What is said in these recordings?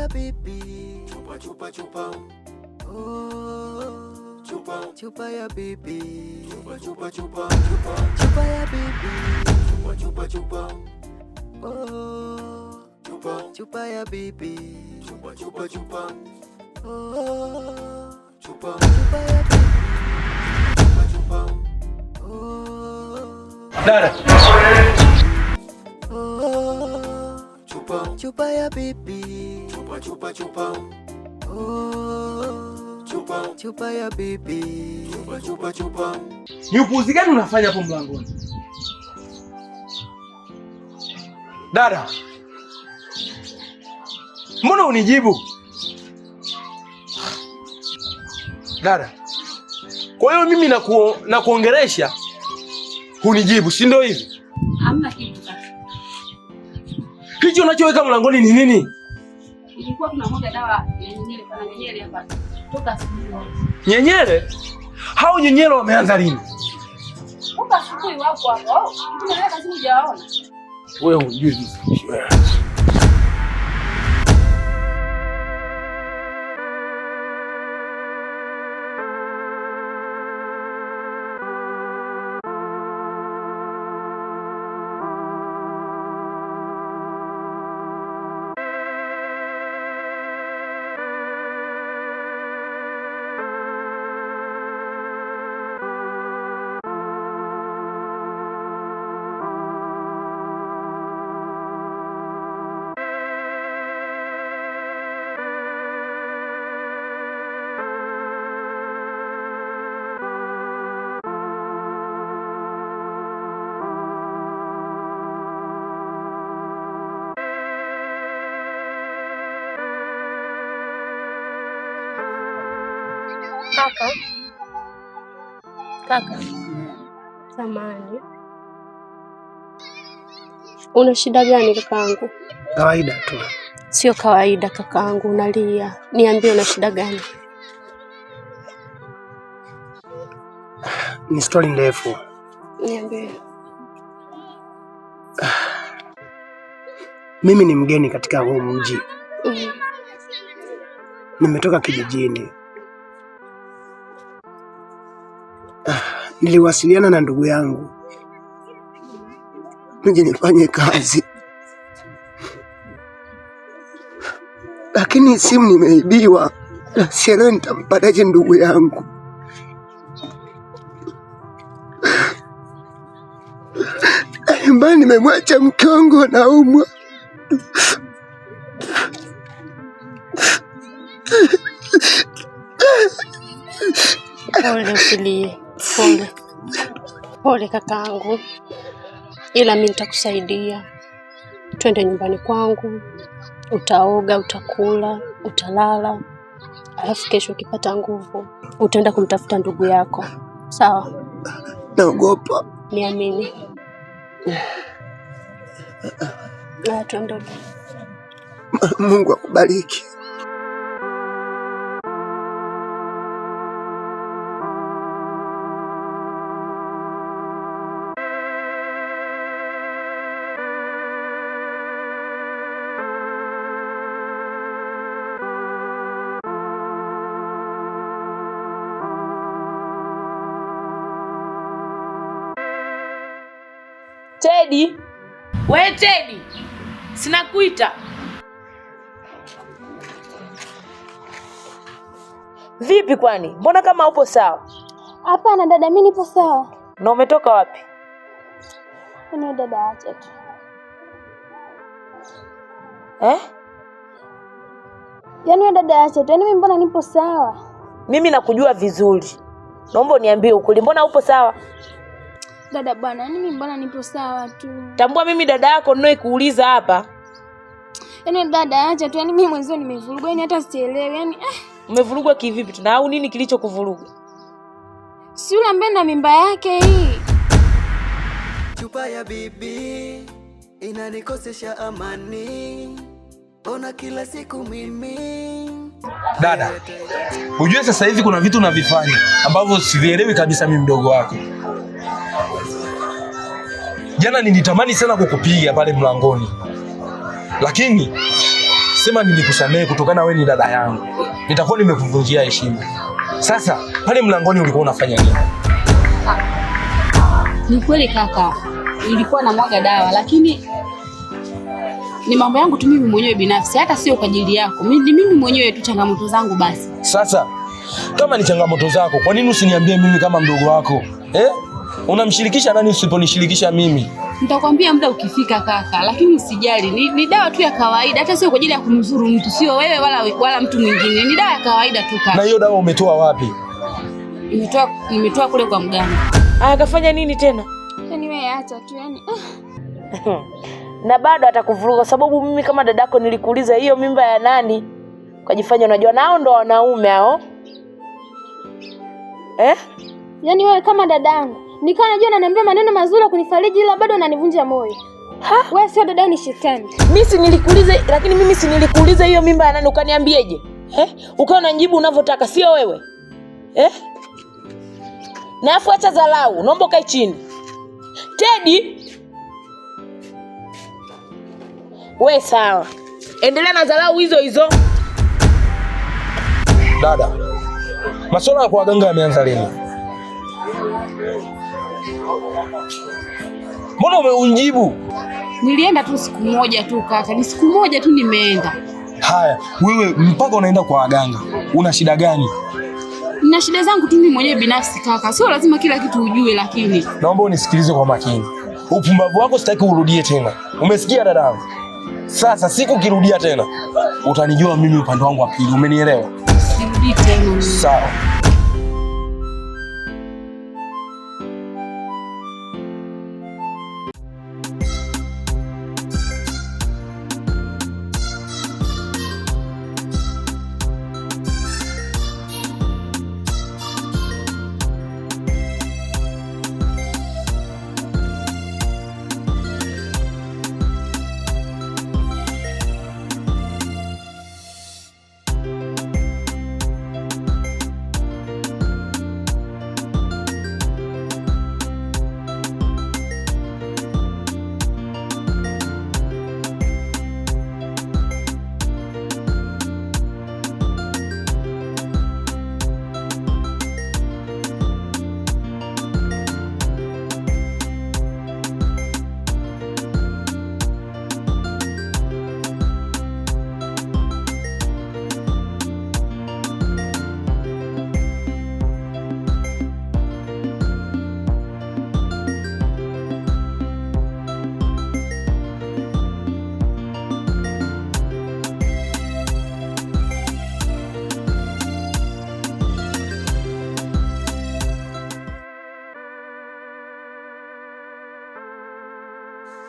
ya pipi. Chupa chupa chupa. Oh, chupa chupa ya pipi. Chupa chupa chupa chupa. Chupa ya pipi. Chupa chupa chupa. Oh, chupa chupa ya pipi. Chupa chupa chupa. Oh, chupa chupa ya pipi. Chupa chupa. Oh. Dada. Oh, chupa chupa ya pipi. Chupa chupa chupa. Oh, chupa chupa ya pipi. Chupa chupa chupa. Ni upuuzi gani unafanya hapo mlangoni? Dada. Mbona unijibu? Dada. Kwa hiyo mimi nakuongelesha hunijibu, si ndio hivi? Hamna kitu kaka. Hicho unachoweka mlangoni ni nini? Ilikuwa tunamwaga dawa ya nyenyele, pana nyenyele hapa. Toka asubuhi. Nyenyele? Hao nyenyele wameanza lini? Toka asubuhi wako hapo. Oh, mimi kazini hujawaona. Wewe hujui vizuri. Kaka, kaka, samahani, una shida gani kakaangu? Kawaida tu. Sio kawaida kakaangu, unalia. Niambie, una shida gani? Ni stori ndefu. Niambie. Mimi ni mgeni katika huu mji, nimetoka kijijini. Niliwasiliana na ndugu yangu nije nifanye kazi, lakini simu nimeibiwa na sielewi nitampataje ndugu yangu. Nyumbani nimemwacha mke wangu anaumwa. Pole, usilie. Pole pole kakaangu, ila mi nitakusaidia. Twende nyumbani kwangu, utaoga, utakula, utalala, alafu kesho ukipata nguvu utaenda kumtafuta ndugu yako, sawa? Naogopa. Niamini. Haya, tuondoke. Mungu akubariki. Teddy, we Teddy, sina kuita. Vipi kwani? Mbona kama upo sawa? Hapana dada, mimi nipo sawa. Na umetoka wapi? Yaani dada, acha tu. Eh? Yaani wewe dada, acha tu. Yaani mimi mbona nipo sawa? Mimi nakujua vizuri. Naomba uniambie ukweli, mbona upo sawa? Dada bwana, yaani mimi mbona nipo sawa tu. Tambua mimi dada yako ninaye kuuliza hapa. Yaani dada, acha tu. Yaani mimi mwenzio nimevurugwa, yaani hata sielewi. Yaani Umevurugwa kivipi tena au nini kilichokuvuruga? Si yule ambaye na mimba yake hii. Chupa ya bibi inanikosesha amani, ona kila siku mimi. Dada, ujue sasa hivi kuna vitu unavifanya ambavyo sivielewi kabisa mimi mdogo wako. Jana nilitamani sana kukupiga pale mlangoni, lakini Nikisema nilikusamehe kutokana wewe ni dada yangu, nitakuwa nimekuvunjia heshima. Sasa pale mlangoni ulikuwa unafanya nini? Ni kweli kaka, nilikuwa namwaga dawa, lakini ni mambo yangu tu mimi mwenyewe binafsi, hata sio kwa ajili yako. Mimi ni mimi mwenyewe tu, changamoto zangu basi. Sasa kama ni changamoto zako, kwa nini usiniambie mimi kama mdogo wako eh? Unamshirikisha nani usiponishirikisha mimi? Nitakwambia muda ukifika kaka, lakini usijali, ni dawa tu ya kawaida, hata sio kwa ajili ya kumzuru mtu, sio wewe wala mtu mwingine. Ni dawa ya kawaida tu Na kaka. hiyo dawa umetoa wapi? Nimetoa kule kwa mganga. Aya, kafanya nini tena? Yaani wewe acha tu, yaani Na bado atakuvuruga kwa sababu mimi kama dadako nilikuuliza hiyo mimba ya nani? Ukajifanya unajua nao ndo wanaume hao. Eh? Yaani wewe kama dadangu, nikawa najua unaniambia maneno mazuri ya kunifariji ila bado unanivunja moyo. Wewe sio dada, ni shetani. Mimi si nilikuuliza, lakini mimi si nilikuuliza hiyo mimba ya nani ukaniambieje? Eh? Ukawa unanijibu unavyotaka, sio wewe? Eh? Na afu acha dharau, naomba ukae chini. Teddy, we sawa. Endelea na dharau hizo hizo. Dada, masuala ya kwa waganga yameanza lini? Mbona umeunjibu? Nilienda tu siku moja tu kaka, ni siku moja tu nimeenda. Haya, wewe mpaka unaenda kwa waganga, una shida gani? Nina shida zangu tu mimi mwenyewe binafsi kaka, sio lazima kila kitu ujue, lakini Naomba unisikilize kwa makini. Upumbavu wako sitaki urudie tena. Umesikia dadangu? Sasa siku ukirudia tena utanijua mimi upande wangu wa pili, umenielewa? sirudii tena. Sawa.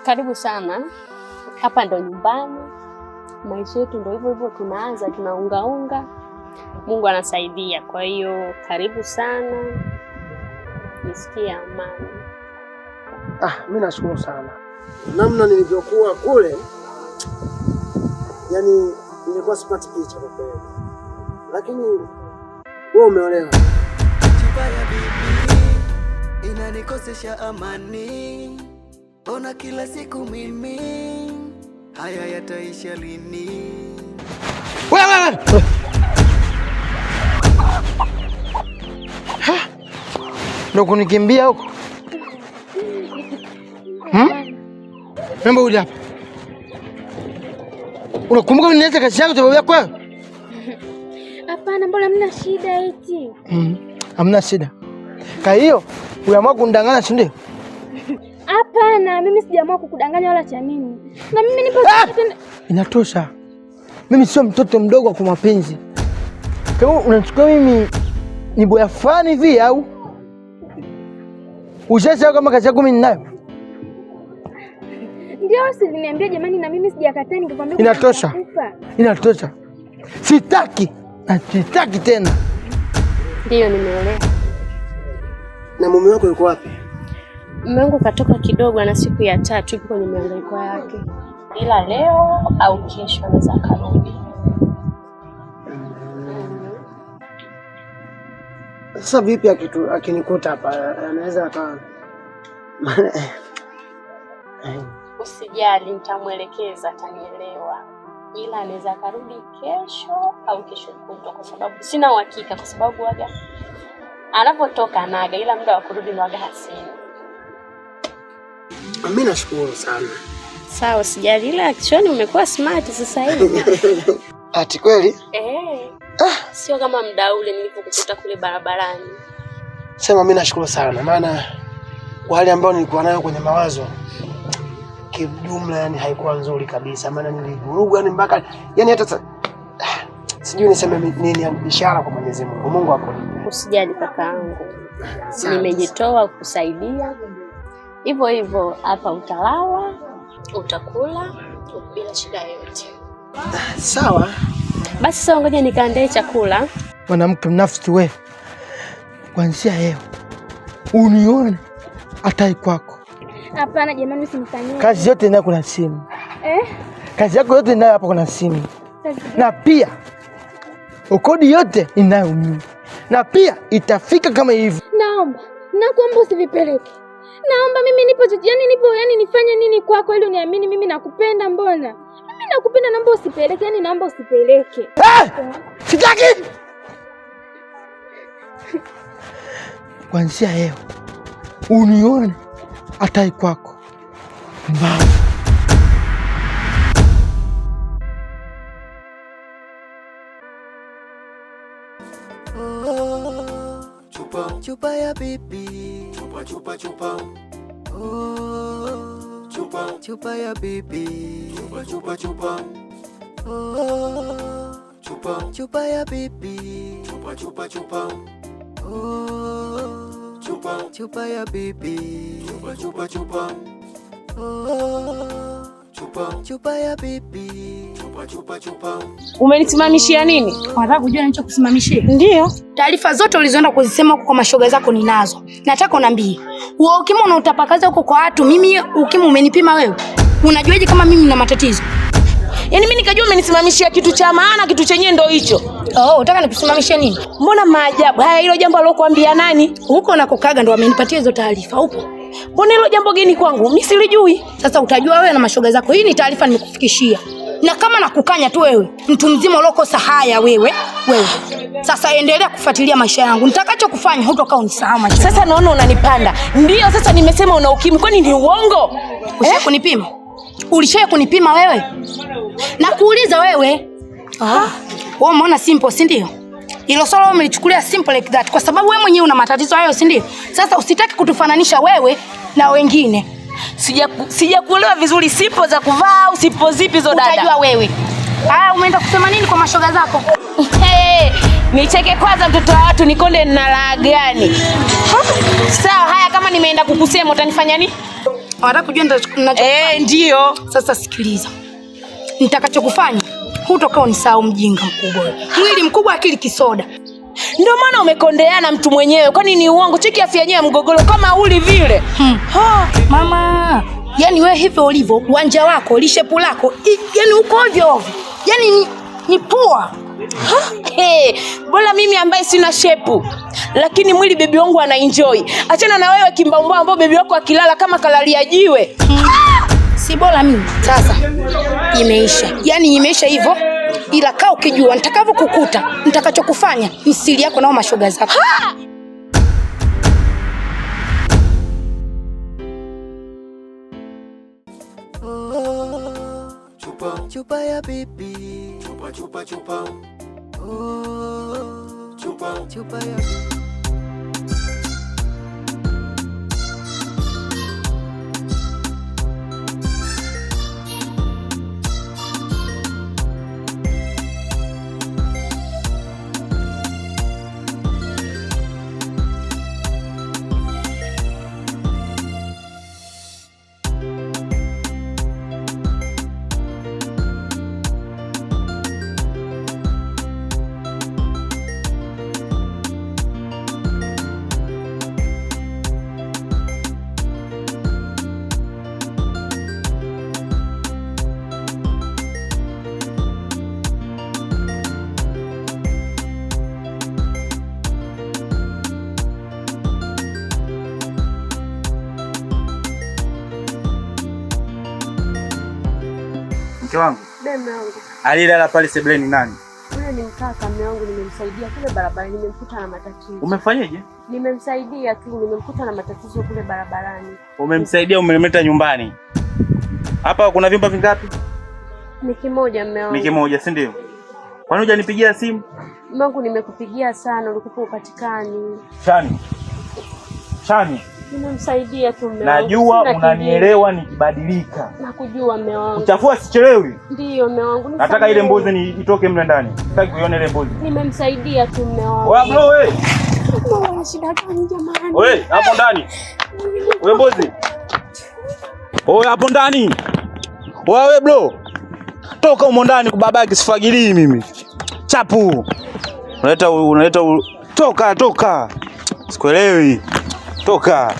Karibu sana. Hapa ndo nyumbani, maisha yetu ndo hivyo hivyo, tunaanza tunaungaunga, Mungu anasaidia. Kwa hiyo karibu sana, nisikie amani. Ah, mimi nashukuru sana. Namna nilivyokuwa kule, yani nilikuwa sipati picha kwa kweli, lakini wewe umeolewa. Chupa ya bibi inanikosesha amani, ona kila siku mimi, haya yataisha lini? Wewe ndo kunikimbia huko? Naomba uje hapa. Unakumbuka nilianza kazi yangu sababu yako wewe? Hapana, mbona mna shida eti? Hamna shida. Kwa hiyo uliamua kunidanganya, si ndio? Hapana, mimi sijaamua kukudanganya wala cha nini. Na mimi nipo tena. Inatosha. Mimi sio mtoto mdogo kwa mapenzi. Kama unachukua mimi ni boya fulani hivi au ushasahau kama kazi yako mimi ninayo? Ndio, usiniambie jamani, na mimi sijakataa, ningekwambia Inatosha. nitakupa. Inatosha. Sitaki. Na sitaki tena. Ndiyo, nimeolewa. Na mume wako yuko wapi? Mume wangu katoka kidogo, ana siku ya tatu yupo kwenye mihangaiko yake, ila leo au kesho anaweza akarudi. Sasa vipi akinikuta hapa anaweza aka Usijali, nitamwelekeza, atanielewa. Ila anaweza akarudi kesho au kesho kutwa, kwa sababu sina uhakika, kwa sababu waga anapotoka anaga, ila muda wa kurudi ndo waga hasemi. Mimi nashukuru sana. Sawa, sijali, ila kichwani umekuwa smart sasa hivi. Ati kweli? Eh. Sio kama muda ule nilipokukuta kule barabarani. Sema mimi nashukuru sana maana kwa hali ambayo nilikuwa nayo kwenye mawazo kijumla, yani haikuwa nzuri kabisa, maana nilivurugu yani mpaka yani hata sijui niseme nini, yani ishara kwa Mwenyezi Mungu. Mungu akulinde. Usijali kakaangu. Nimejitoa kukusaidia. Hivyo hivyo hapa utalala, utakula bila shida yoyote. Sawa. Basi sawa, ngoja nikaandae chakula. Mwanamke mnafiki wewe. Kuanzia leo unione atai kwako. Hapana jamani, usinifanyie. Kazi yote inayo kuna simu. Kazi yako yote inayo hapa kuna simu. Na pia ukodi yote inayo mimi. Na pia itafika kama hivi. Naomba, nakuomba usivipeleke. Naomba mimi nipo yani nipo yani nifanye nini kwako ili uniamini mimi nakupenda mbona? Mimi nakupenda, naomba usipeleke, yani naomba usipeleke. Sitaki. Kuanzia leo unione atai kwako. Mbao. Oh, chupa chupa ya bibi, chupa chupa chupa. Oh, chupa chupa ya bibi, chupa chupa chupa. Oh, chupa chupa ya bibi, chupa chupa chupa. Oh, chupa chupa ya bibi, chupa chupa chupa. Oh, chupa chupa ya bibi, chupa chupa chupa. Umenisimamishia nini? Unataka kujua nilichokusimamishia? Ndio. Taarifa zote ulizoenda kuzisema huko kwa mashoga zako ninazo. Nataka uniambie, huo ukimwi unautapakaza huko kwa watu, mimi ukimwi umenipima wewe? Unajuaje kama mimi nina matatizo? Yaani mimi nikajua umenisimamishia kitu cha maana, kitu chenyewe ndio hicho. Oh, unataka nikusimamishie nini? Mbona maajabu? Haya, hilo jambo alokuambia nani? Huko nakokaga ndo wamenipatia hizo taarifa huko. Mbona hilo jambo geni kwangu? Mimi silijui. Sasa utajua wewe na mashoga zako. Hii ni taarifa nimekufikishia. Na kama nakukanya tu wewe, mtu mzima uliokosa haya wewe, wewe. Sasa endelea kufuatilia maisha yangu. Nitakachokufanya hutokaa unisahau maisha. Sasa naona unanipanda. Ndio sasa nimesema una ukimwi, kwani ni uongo? Ushawahi kunipima? Ulishawahi kunipima wewe? Nakuuliza wewe. Wewe umeona simple, si ndio? Hilo swala wewe umelichukulia simple like that kwa sababu wewe mwenyewe una matatizo hayo, si ndio? Sasa usitaki kutufananisha wewe na wengine. Sijakuelewa vizuri, sipo za kuvaa au sipo zipi hizo dada? Utajua wewe. Umeenda kusema nini kwa mashoga zako? Hey, nicheke kwanza mtoto wa watu nikonde na raha gani? Sawa, haya kama nimeenda kukusema utanifanya nini? Unataka kujua ninachokufanya? Ndio. Sasa sikiliza. Nitakachokufanya hutokao nisahau mjinga mkubwa wewe. Mwili mkubwa akili kisoda. Ndio maana umekondeana mtu mwenyewe. Kwani ni uongo? Cheki afya yenyewe mgogoro kama uli vile. Mama, yani wewe hivyo ulivyo, uwanja wako, lishepu lako, yani uko ovyo ovyo. Yani ni poa. Hey, bora mimi ambaye sina shepu lakini mwili bebi wangu ana enjoy. Achana na wewe kimbaumbao ambao bebi wako akilala kama kalalia jiwe. Si bora mimi. Sasa imeisha. Yani imeisha hivyo. Ila kaa ukijua nitakavyokukuta, nitakachokufanya ni siri yako nao mashoga zako. Oh, chupa chupa ya bibi, chupa chupa chupa. Oh, chupa chupa ya Mke wangu. Mume wangu. Alilala pale sebuleni nani? Yule ni mkaka mume wangu, nimemsaidia kule barabarani, nimemkuta na matatizo. Umefanyaje? Nimemsaidia tu, nimemkuta na matatizo kule barabarani. Umemsaidia, umemleta nyumbani. Hapa kuna vyumba vingapi? Ni kimoja mume wangu. Ni kimoja, si ndio? Kwani hujanipigia simu? Mume wangu, nimekupigia sana, ulikuwa upatikani. Shani. Shani. Nimemsaidia tu mume wangu. Najua unanielewa nikibadilika. Nakujua mume wangu. Kuchafua sichelewi. Ndio mume wangu. Nataka ile mbuzi ni itoke mle ndani. Sitaki kuiona ile mbuzi. Nimemsaidia tu mume wangu. Wewe bro wewe. Mama, shida gani jamani? Wewe hapo ndani. Wewe mbuzi. Wewe hapo ndani. Wewe bro. Toka humo ndani babake, sifagilii mimi. Chapu. Unaleta toka toka. Sikuelewi. Toka.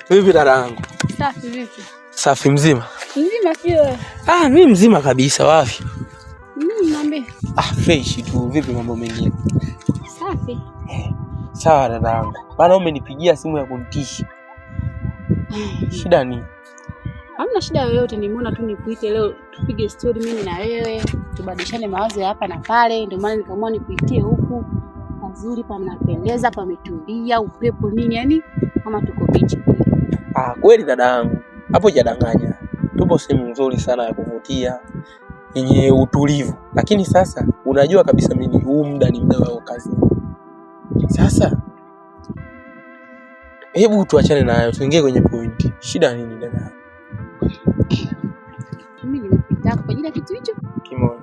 Vipi dada yangu? Safi vipi? Safi mzima? Mzima sio wewe? Ah, mimi mzima kabisa, wapi? Mimi niambie. Ah, fresh tu. Vipi mambo mengine? Safi. Sawa dada yangu. Maana umenipigia simu ya kunitisha. Shida ni? Hamna shida yoyote, nimeona tu nikuite leo tupige story mimi na wewe, tubadilishane mawazo ya hapa na pale, ndio maana nikaamua nikuitie huku. Pazuri, panapendeza, pametulia, upepo nini, yani kama tuko beach. Ah, kweli dada yangu. Hapo hujadanganya. Tupo sehemu nzuri sana ya kuvutia yenye utulivu. Lakini sasa unajua kabisa mimi huu muda ni muda wa kazi. Sasa hebu tuachane na hayo, tuingie kwenye pointi. Shida nini dada? Mimi nimekuita kwa ajili ya kitu hicho kimoja.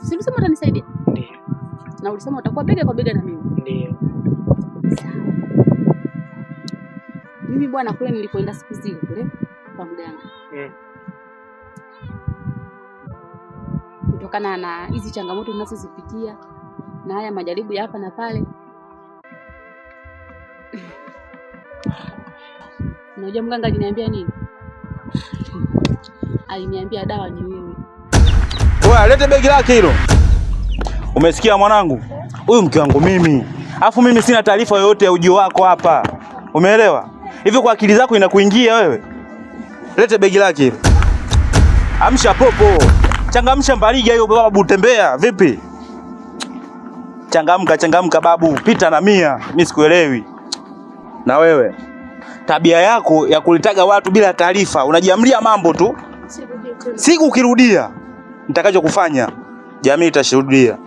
Si ulisema utanisaidia? Ndio. Na ulisema utakuwa bega kwa bega na mimi. Ndio. Sawa. Mimi bwana, kule nilipoenda siku zile kule kwa mganga. Kutokana na hizi changamoto ninazozipitia na haya majaribu ya hapa na pale. Unajua mganga aliniambia nini? Aliniambia dawa ni wewe. Wewe lete begi lake hilo. Umesikia mwanangu? Huyu mke wangu mimi. Alafu mimi sina taarifa yoyote ya ujio wako hapa. Umeelewa? Hivi kwa akili zako inakuingia wewe? Lete begi lake hilo. Amsha popo. Changamsha mbaliga hiyo babu, tembea vipi? Changamka, changamka babu, pita na mia. Mimi sikuelewi. Na wewe tabia yako ya kulitaga watu bila taarifa, unajiamlia mambo tu. Siku ukirudia nitakachokufanya jamii itashuhudia.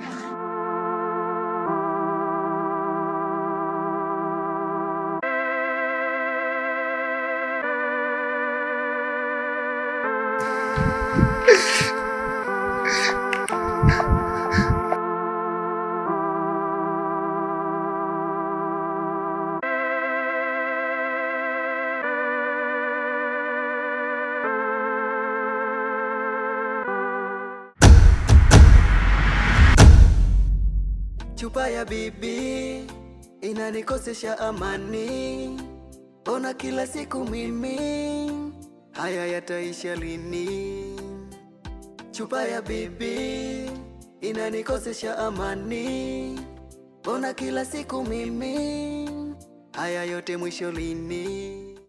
Chupa ya bibi inanikosesha amani, ona kila siku mimi, haya yataisha lini? Chupa ya bibi inanikosesha amani, ona kila siku mimi, haya yote mwisho lini?